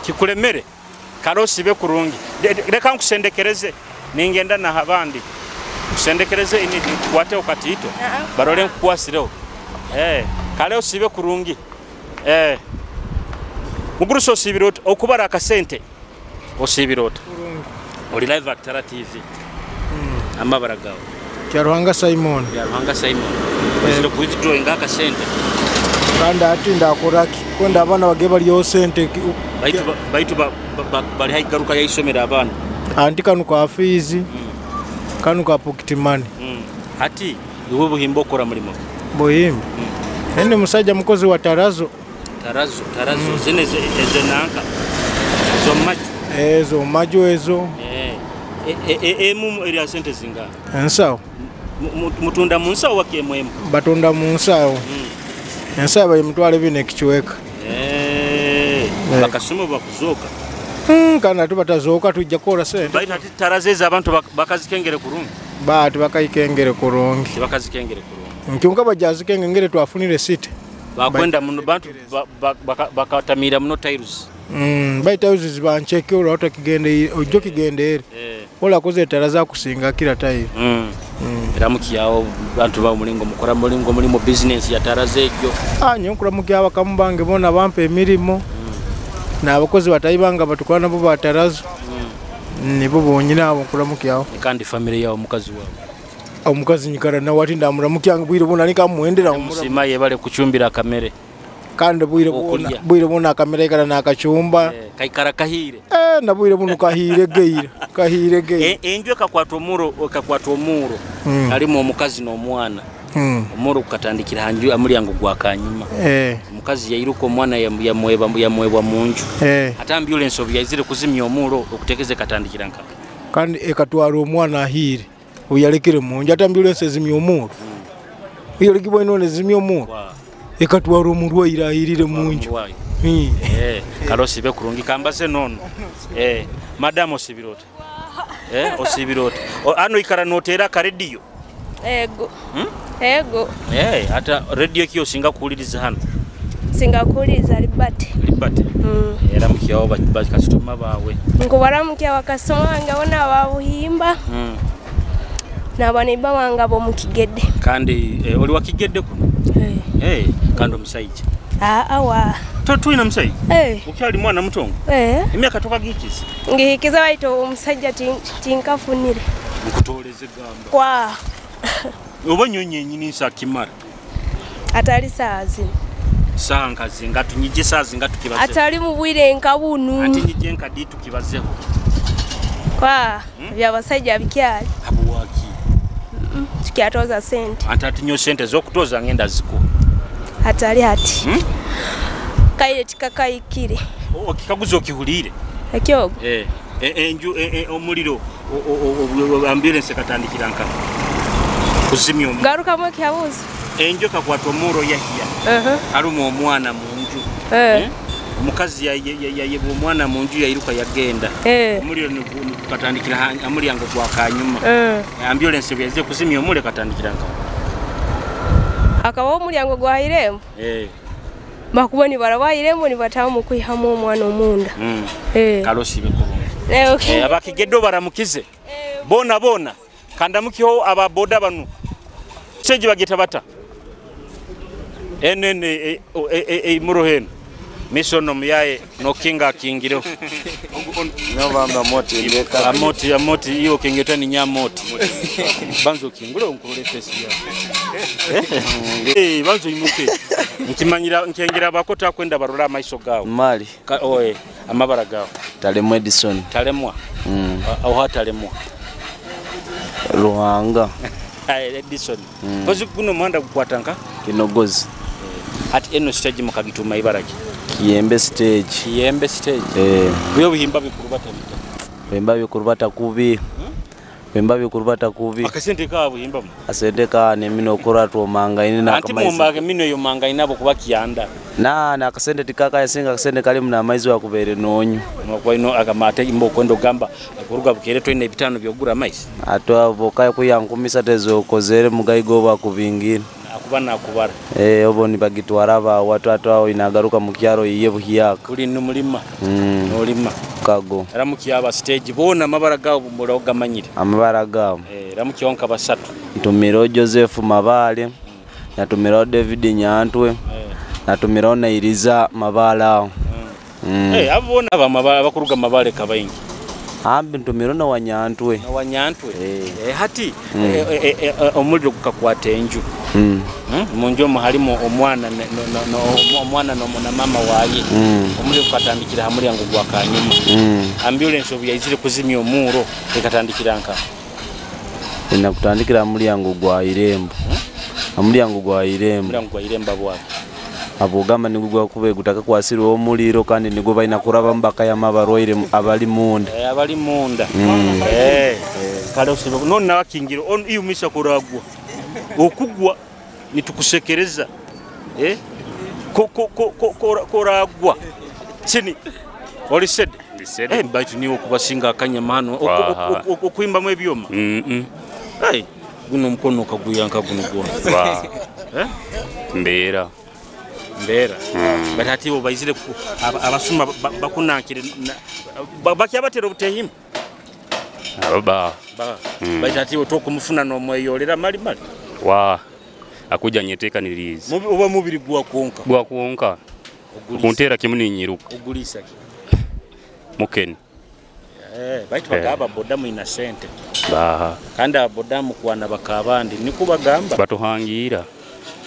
[SPEAKER 1] Kikulemere karosi be kurungi. Reka nkusendekereze ningenda na habandi. Kusendekereze inidi kwate okatito. Barole nkukwasireho. Kale osibe kurungi. Muguruso osibirota okubara akasente. Osibirota. Oli live Actara TV. Amabara gawe.
[SPEAKER 16] Kyaruhanga Simon.
[SPEAKER 1] Kyaruhanga Simon. Ozire ku withdrawing akasente.
[SPEAKER 16] Kandi ati ndakoraki kwenda abana bage bali sente
[SPEAKER 1] baitu bali haigaruka yaisomera abana.
[SPEAKER 16] Anti kanu ka fees. Kanu ka pocket money.
[SPEAKER 1] Ati iwe buhimbo okora mulimo.
[SPEAKER 16] Buhimbo. Ende musajja mukozi wa tarazo.
[SPEAKER 1] Tarazo zine ezo nanka. Ezo maju.
[SPEAKER 16] Ezo maju ezo.
[SPEAKER 1] Emu eri sente zinga.
[SPEAKER 16] Ensawo.
[SPEAKER 1] Mutunda mu nsawo wakemwemu.
[SPEAKER 16] Batunda mu nsawo. Ensawo bayimutwale bine kichweka.
[SPEAKER 1] Bakasoma bakuzoka.
[SPEAKER 16] Kana tubatazoka tujja kola sente.
[SPEAKER 1] Baitu ati tarazo abantu bakazikengere kurungi.
[SPEAKER 16] Ba bakayikengere kurungi.
[SPEAKER 1] Bakazikengere kurungi.
[SPEAKER 16] Nkyonka bajazikengere twafunire site.
[SPEAKER 1] Bakwenda muno bantu bakatamira muno tiles.
[SPEAKER 16] Baita uzi bancheke ola otakigende ojo kigende ere. Ola koze taraza kusinga kila tayi.
[SPEAKER 1] Ramukiyawo bantu ba mulingo mukora mulingo mulimo business ya taraza ekyo.
[SPEAKER 16] Nyo nkuramukiya bakamubange bona bampe emirimo. Na abakozi batayibanga batukwana nabo batarazo. Nibo bonyina abo nkuramukiyawo.
[SPEAKER 1] Kandi family yawo mukazi wawe.
[SPEAKER 16] Omukazi nyikara na wati ndamuramukiya bwire bona nikamuendera
[SPEAKER 1] musima yebale kuchumbira kamere.
[SPEAKER 16] Kandi bwire bona kamere ikara na akachumba.
[SPEAKER 1] Kaikara kahire.
[SPEAKER 16] Na bwire buno kahire geira. Kahire geira.
[SPEAKER 1] Enjwe kakwata omuro. Alimo omukazi n'omwana. Omuro kukatandikira hanju amulyango gwa kanyuma. Omukazi yairuka omwana yamwebwa munju. Ate ambulance obyaizire kuzimya omuro okutekeze katandikira nka.
[SPEAKER 16] Kandi ekatwara omwana ahire. Uyalekere munju ate ambulance ezimya omuro. Iyo likibwa inone ezimya omuro. Ekatwara omurwaire ahirire munju.
[SPEAKER 1] Karosi be kurungi kambaze nono. Madam osibirota. Osibirota. Ano ikara notera ka radio.
[SPEAKER 15] Ego. Ego.
[SPEAKER 1] Ata radio kiyo singa kuwuliriza hano.
[SPEAKER 15] Singa kuwuliriza Libate.
[SPEAKER 1] Libate. Era mukiyawo bakasitoma bawe.
[SPEAKER 15] Nkubaramukiya bakasitoma bange bona babuhimba. N'abaneiba bange ab'omu Kigedde.
[SPEAKER 1] Kandi oli wa Kigedde kuno? Kandi omusajja.
[SPEAKER 15] Awa.
[SPEAKER 1] Tulina musajja? Ukyali mwana mutongo? Emyaka tokagikiza?
[SPEAKER 15] Ngihikiza baitu omusajja tinkafunire.
[SPEAKER 1] Nkutooleze gamba.
[SPEAKER 15] Kwa.
[SPEAKER 1] Oba nyonyi yenyini nsakimara.
[SPEAKER 15] Atali saawa zino.
[SPEAKER 1] Saawa nkazi nga tunyije saawa zinga tukibazeho.
[SPEAKER 15] Atali mu bwire nka bunu.
[SPEAKER 1] Ati nyije nka di tukibazeho.
[SPEAKER 15] Kwa byabasajja bikyali.
[SPEAKER 1] Habuwaki.
[SPEAKER 15] Tukyatoza sente.
[SPEAKER 1] Ati ati nyo sente z'okutoza ngenda zikuwa.
[SPEAKER 15] Atali hati. Kaire tikakayikire.
[SPEAKER 1] Okikaguzo okihulire.
[SPEAKER 15] Ekyogo.
[SPEAKER 1] Enju omuliro ambulance katandikira nka. Kuzimya omuliro.
[SPEAKER 15] Garukamu ekyabuzo.
[SPEAKER 1] Enju kakwata omuro yahia. Arumo omwana munju. Omukazi yayeba omwana mu nju yairuka yagenda. Omuliro gukatandikira amulyango gwa kanyuma. Ambulance byaze kuzimya omuliro katandikira nka.
[SPEAKER 15] Akawa omulyango gwa Irembo. Bakuba ni baraba Irembo ni batamu kuihamu omwana omunda.
[SPEAKER 1] Kalosi bekurungi.
[SPEAKER 15] Okay.
[SPEAKER 1] Abakigedo baramukize. Bona bona kandamukiho ababoda banu. Seji bageta bata. Enene muroheno. Misono muyaye no kinga kingiro.
[SPEAKER 3] No bamba moti ndeka.
[SPEAKER 1] Amoti amoti iyo kingeta ni nyamoti. Banzo kingure onkurole face ya. Banzo imuke. Nkimanyira nkengera bakota kwenda barora amaiso gawo.
[SPEAKER 17] Mali.
[SPEAKER 1] Oye amabara gawo.
[SPEAKER 17] Talemwa Edison.
[SPEAKER 1] Talemwa. Aho hatalemwa.
[SPEAKER 17] Ruhanga.
[SPEAKER 1] Edison. Kozi kuno muhanda gukwatanka?
[SPEAKER 17] Kinogozi.
[SPEAKER 1] Ati eno stage mukagituma ibaraki.
[SPEAKER 17] Kiyembe stage.
[SPEAKER 1] Kiyembe stage. Byo bihimba bikurubata bita.
[SPEAKER 17] Bihimba bikurubata kubi. Bihimba bikurubata kubi.
[SPEAKER 1] Akasente ka buhimba mu.
[SPEAKER 17] Asente ka ne mino kuratu manga ine na
[SPEAKER 1] kamazi. Anti mumbaga mino yo manga inabo kuba kiyanda.
[SPEAKER 17] Na na akasente tikaka yasinga akasente kali muna amaizi wakubere nonyu.
[SPEAKER 1] Kwa ino akamate imbo kwendo gamba kuruga bukere to ine bitano byogura amaizi.
[SPEAKER 17] Atwa bokaye kuyankumisa tezo kozere mugaigo bakubingira.
[SPEAKER 1] Akubana akubara.
[SPEAKER 17] Obo nibagitwara ba watu atwao inagaruka mu kyaro iye buhiyaka.
[SPEAKER 1] Kuli numulima. Nolima.
[SPEAKER 17] Kago.
[SPEAKER 1] Ramuki aba stage bona amabara gawo mulawo gamanyire.
[SPEAKER 17] Amabara gawo.
[SPEAKER 1] Ramuki onka basatu.
[SPEAKER 17] Ntumiro Joseph Mabale. Natumiro David Nyantwe. Natumiro Nairiza Mabala.
[SPEAKER 1] Abo bona abakuruga Mabale kabaingi.
[SPEAKER 17] Ambi ntumiro na Wanyantwe.
[SPEAKER 1] Na Wanyantwe. Hati omuliro gukakwata enju. Munju muhalimo omwana omwana na mama waye. Omuliro gukatandikira hamulyango gwa kanyuma. Ambulance obuyayizire kuzimya omuro ekatandikira nka.
[SPEAKER 17] Inakutandikira mulyango gwa Irembo. Amulyango gwa Irembo.
[SPEAKER 1] Mulyango gwa Irembo bwa.
[SPEAKER 17] Abogamba nigugwa kube gutaka kwasirwa omuliro kandi nigwo balina kuraba mbaka ya mabarwaire abali munda.
[SPEAKER 1] Abali munda. Kale osebe no nakingiro on iyo misa kuragwa. Okugwa nitukusekereza. Koragwa. Chini. Oli said. Baitu niwo kubasinga akanyama hano okuimba mu ebyoma. Ai guno mukono kaguyanka guno gona.
[SPEAKER 18] Mbera.
[SPEAKER 1] Mbera. But ati bo baizire abasuma bakunankire bakyabatera obutehima.
[SPEAKER 18] Aba.
[SPEAKER 1] Ba. But ati otokumufuna no mweyolera mali mali.
[SPEAKER 18] Wa. Akuja nyeteka nilizi.
[SPEAKER 1] Oba mubiri gwa kuonka.
[SPEAKER 18] Gwa kuonka. Kuntera kimuni nyiruka.
[SPEAKER 1] Ogulisa ki?
[SPEAKER 18] Mukeni.
[SPEAKER 1] Baitu bagaba bodamu ina sente.
[SPEAKER 18] Ba.
[SPEAKER 1] Kandi abodamu kuwana bakabandi nikubagamba.
[SPEAKER 18] Batuhangira.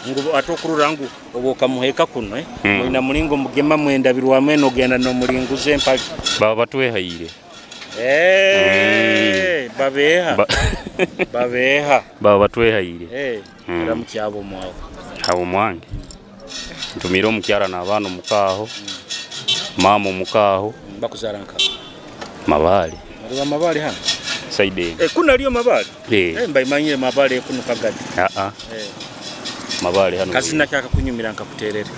[SPEAKER 1] Ngu atokurura ngu oboka muheka kuno muina mulingo mugema mwenda birwa mweno ogenda no mulinguze empali.
[SPEAKER 18] Baba batwehaire.
[SPEAKER 1] Babeha. Babeha.
[SPEAKER 18] Baba batwehaire.
[SPEAKER 1] Ramukyabo mwawo.
[SPEAKER 18] Abo mwange. Ntumira omukyara n'abaana mukaho. Mama mukaho.
[SPEAKER 1] Bakuzara nka.
[SPEAKER 18] Mabale.
[SPEAKER 1] Maliwa mabale hano.
[SPEAKER 18] Saide.
[SPEAKER 1] Kuna liyo mabale? Mbaimanyire mabale kuno kagadi.
[SPEAKER 18] Mabale hano.
[SPEAKER 1] Kazina kyaka kunyumira nka kuterere.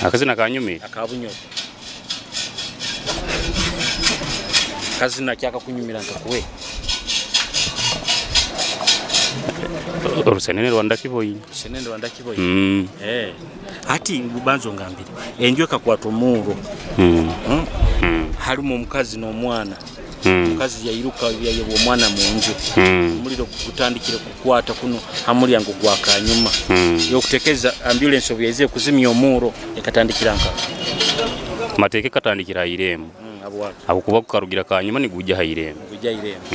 [SPEAKER 18] Akazina kanyumira.
[SPEAKER 1] Akabunyo. Kazina kyaka kunyumira nka kuwe.
[SPEAKER 18] Orusenene Rwanda kiboyi.
[SPEAKER 1] Senene Rwanda kiboyi. Ati ngubanzo ngambire. Enjwe kakwata omuro. Halumo omukazi n'omwana. Omukazi yairuka yayebwa omwana mu nju. Omuliro gutandikire kukwata kuno hamulyango gwa kanyuma. Yokutekeza ambulance obuyaize kuzimya omuro ekatandikira nka.
[SPEAKER 18] Mateke katandikira Irembo. Abo kuba kukarugira kanyuma ni gujja Irembo.
[SPEAKER 1] Gujja Irembo.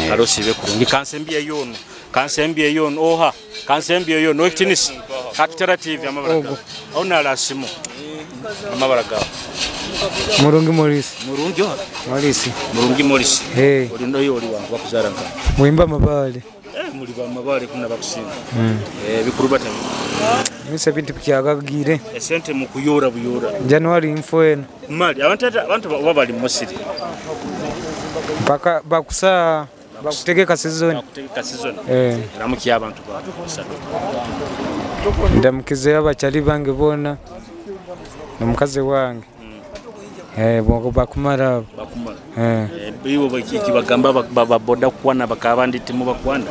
[SPEAKER 1] Kalosibe kurungi kansembye yono. Kansembye yono oha. Kansembye yono ekitinisi. Kakitera TV amabara gawo. Ona lasimu. Amabara gawo.
[SPEAKER 19] Murungi Morris.
[SPEAKER 1] Murungi oha?
[SPEAKER 19] Morris.
[SPEAKER 1] Murungi Morris. Oli ndoyo oli wangu bakuzara nka.
[SPEAKER 19] Muimba mabale.
[SPEAKER 1] Muli ba mabale kuna bakusinga. Bikurubata.
[SPEAKER 19] Mise bintu kyagagire.
[SPEAKER 1] Esente mukuyora buyora.
[SPEAKER 19] January info.
[SPEAKER 1] Mali abantu baba bali musiri.
[SPEAKER 19] Baka bakusa bakutegeka season.
[SPEAKER 1] Bakutegeka season. Ramuki abantu ba.
[SPEAKER 19] Ndamukize abakyali bange bona. Nomukazi wange. Bongo bakumara abo.
[SPEAKER 1] Bakumara. Ibo kibagamba baboda kukwana bakabandi timu bakwana.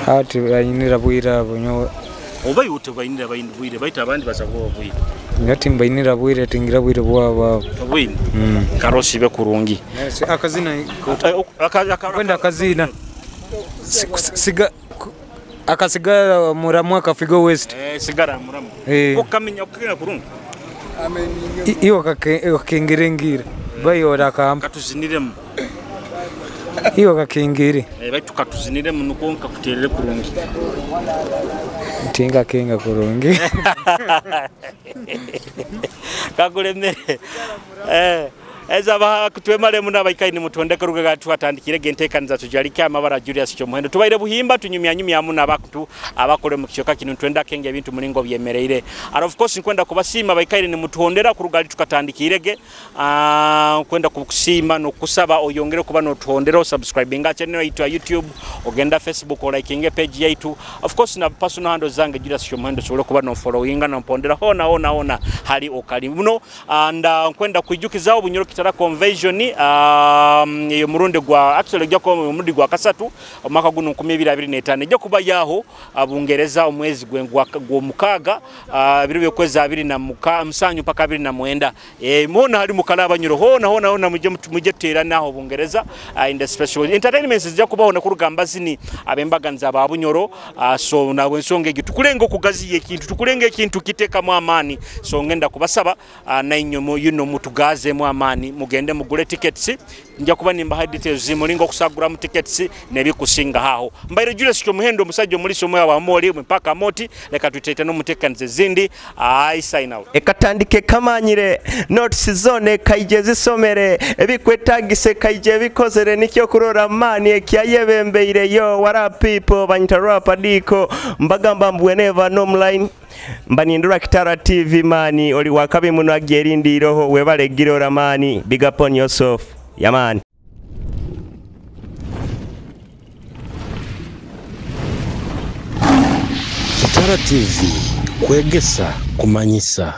[SPEAKER 19] Ati bayinira bwira abo nyo.
[SPEAKER 1] Oba yote bayinira bwire baita abandi basabwa bwire.
[SPEAKER 19] Ngati mbayinira bwire tingira bwire bwabo.
[SPEAKER 1] Bwire. Karosi be kurungi.
[SPEAKER 19] Akazina kwenda akazina. Siga akasigara muramu akafigo west.
[SPEAKER 1] Sigara muramu. Okamenya okukira kurungi.
[SPEAKER 19] Iwo kakengerengira bayora kamba
[SPEAKER 1] katuziniremu
[SPEAKER 19] iwo kakengere
[SPEAKER 1] baitu katuziniremu nuko nkakuterere kurungi
[SPEAKER 19] tinga kenga kurungi
[SPEAKER 1] kakulemere ezaba kutwemale muna baikaini mutondeka rugaga twatandikire gentekaniza tujalike amabara Julius Kyomuhendo tubaire buhimba tunyumya nyumya muna abantu abakole mu kichoka kino twenda kenge ebintu mulingo byemereire. And of course nkwenda kubasima baikaini ni mutuhondera kurugali tukatandikirege kwenda kukusima no kusaba oyongere kuba no tuhondera subscribinga channel yetu ya YouTube, ogenda Facebook o likinge page yetu, of course na personal handles zange Julius Kyomuhendo sobola kuba no followinga no mpondera hona hona hona hali okali muno. And nkwenda kwijukizawo Bunyoro Kitara convention eyo murundi gwa actually ojja kuba murundi gwa kasatu omwaka guno 2025 ejja kuba yaho Bungereza omwezi gw'omukaaga biro by'okwezi 27 mpaka 29 mona hali mukala abanyuro hona hona hona muje tuteera naho Bungereza in the special entertainment zijja kubaho nakurugamba zini abembaganza ba Bunyoro so nawe ensonga egyo tukulenga okugaziya ekintu tukulenga ekintu kiteekamu amaani so ngenda kubasaba nainyo yuno mutugazeemu amaani mugende mugule tickets nja kuba nimba details mulingo okusagura mu tickets nebikusinga haho. Mbaire Julius Kyomuhendo omusajja omulisi omwe wa moli mpaka moti leka tutete no mutekanize zindi. I sign out.
[SPEAKER 20] Ekatandike kamanyire notes zone kaije zisomere ebikwetagise kaije bikozere nikyo kurora mani ekyayebembeire yo what up people banyita rapa diko mbagamba mbweneva nomline mbanindura Kitara TV mani oli wakabi muno agyerindiroho webale girora mani big up on yourself yamani.
[SPEAKER 4] Kitara TV kwegesa kumanyisa.